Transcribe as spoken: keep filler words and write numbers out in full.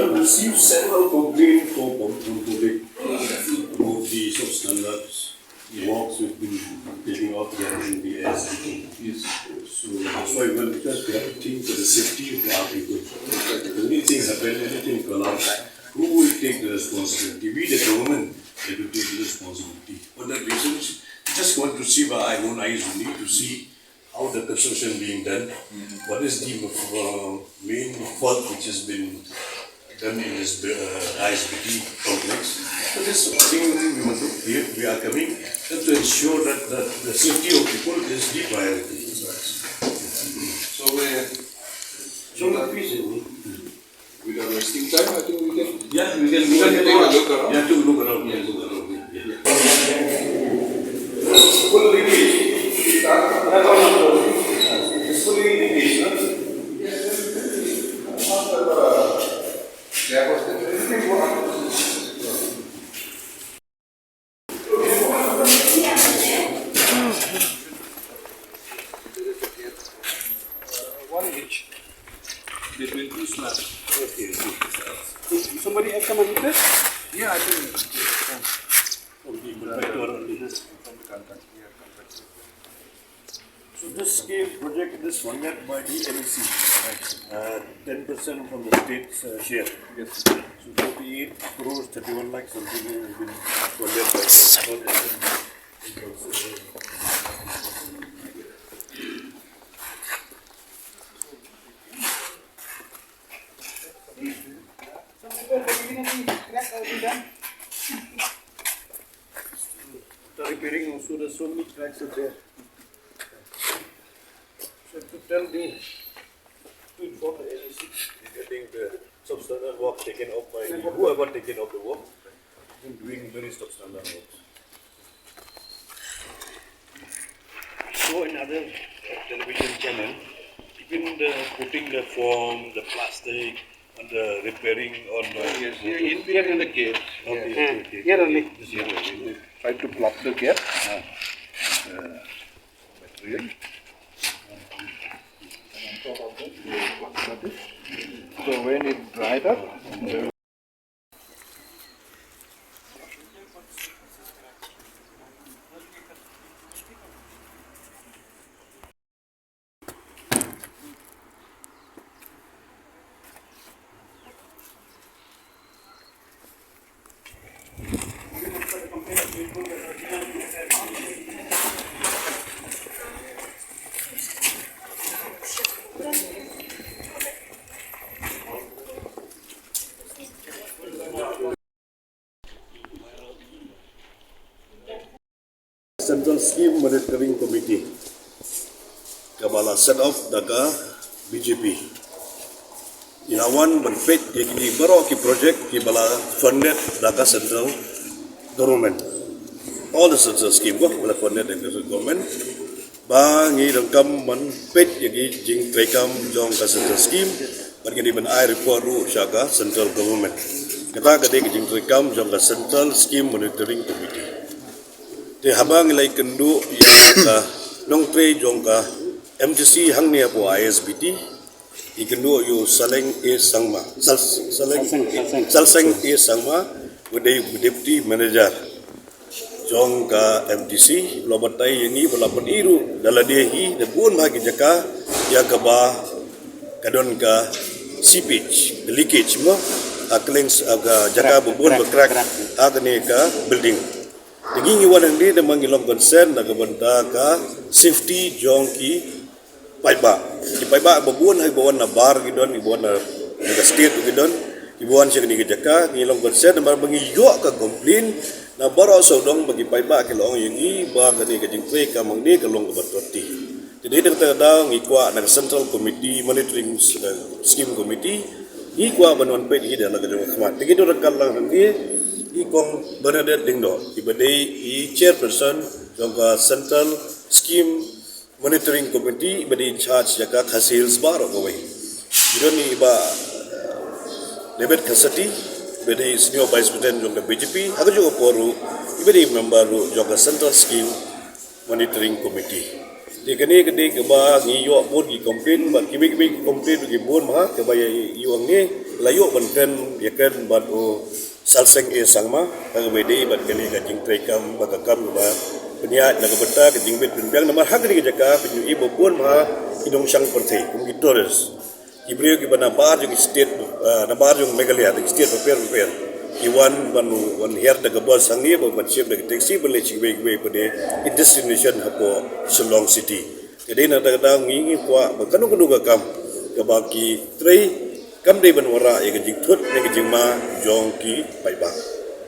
I've received several complaints from, from public about the substandard walks we've been taking off here in the air. Yes. So that's why we want to just have a team for the safety of our people. If anything happen, anything collapse, who will take the responsibility? We, the government, have to take the responsibility. For that reason, we just want to see by our own eyes only to see how the construction being done, what is the uh, main fault which has been done in this uh, I S B T complex. So this thing we want to, we, we are coming just to ensure that, that the safety of people is the priority. So, uh, so the piece, without wasting time, I think we can, yeah, we can, we can take a look around. Yeah, to look around. Yeah, look around. Yeah. Full leakage. It's fully leakage, no? One inch between two slabs. Okay, okay. Somebody has come and look at? Yeah, I think. From the contractor only. From the contractor, yeah, contractor. So this scheme project is funded by the N E C, uh, ten percent from the state's uh, share. Yes. So forty-eight crores thirty-one lakh something has been funded by the government. After repairing also, there's so many cracks are there. So to tell the, to inform the N E C, getting the substandard work taken up by the, whoever taken up the work, been doing very substandard works. So another television channel, even the putting the foam, the plastic, and the repairing on the, yes, yeah, in, in the gate. Okay, okay, okay. Here only. This year only. They try to block the gap. Ah. Uh, material. So when it dried up, Central Scheme Monitoring Committee kaba la set up da ka B J P. Ngi la wan ban peit ïa kine baroh ki project kiba la funded da ka central government. All the central scheme ba la funded da ka central government. Ba ngi donkam ban peit ïa ki jingtreikam jong ka central scheme bad ngi dei ban ai report ruh sha ka central government. Kata ka dei ka jingtreikam jong ka Central Scheme Monitoring Committee. Te haba ngi la ïakynduh ïa ka nongtrei jong ka M T C hangne hapoh I S B T, ngi kynduh ïa u Saleng A Sangma. Sal-, Saleng, Salseng, Salseng. Salseng A Sangma, u dei u Deputy Manager jong ka M T C, u la batai ïa ngi, u la pyni ruh da lade hi da bun bha ki jaka ïa kaba ka don ka seepage, leakage mo, ha kylleng s-, ha ka jaka ba bun ba crack ha kane ka building. Te ngi ngi wan hangne namar ngi long concern na ka bynta ka safety jong ki paidbah. Ki paidbah ba bun ha kiba wan na bar ki don, kiba wan na, na ka state ki don, kiba wan sha kane ka jaka, ngi long concern namar ba ngi ïoh ka complain na baroh sawdong ba ki paidbah ki la ong ïa ngi ba kane ka jingtreikam hangne ka long kaba totti. Te dei na kata ka daw ngi kwah na ka Central Committee, Monitoring, eh, Scheme Committee, ngi kwah ban wan peit ïa ki da la ka jong ka khmat. Te ngi don ryngkat lang hangne i Kong Bernadette Lyngdoh, iba dei i Chairperson jong ka Central Scheme Monitoring Committee iba dei in charge ïa ka Khasi Hills baroh kawei. Ki don i Bah David Khassati iba dei Senior Vice President jong ka B J P, ha kajuh ka por ruh iba dei member ruh jong ka Central Scheme Monitoring Committee. Te kane ka dei kaba ngi ïoh bun ki complain, bad kiwei kiwei ki complain ki bun bha, kaba ïa ïoh ngi la ïoh ban kren, ïa kren bad u Salseng A Sangma, kaba dei bad kane ka jingtrei kam, bad ka kam kaba pynïaid na ka bynta ka jingbit pynbiang, namar ha kane ka jaka pynïohi ba bun bha ki nongshong pyrthei kum ki tourist, ki briew kiba nabar jong ki state, ah, nabar jong Meghalaya, ki state bapher bapher, ki wan ban, wan hiar da ka bus hangne, ban, ban shim da ka taxi, ban leit sha kiwei kiwei pat de ki destination hapoh Shillong City. Ka dei na kata ka daw ngi, ngi kwah ba kano kano ka kam kaba ki trei, kam dei ban wanrah ïa ka jingthut ne ka jingma jong ki paidbah.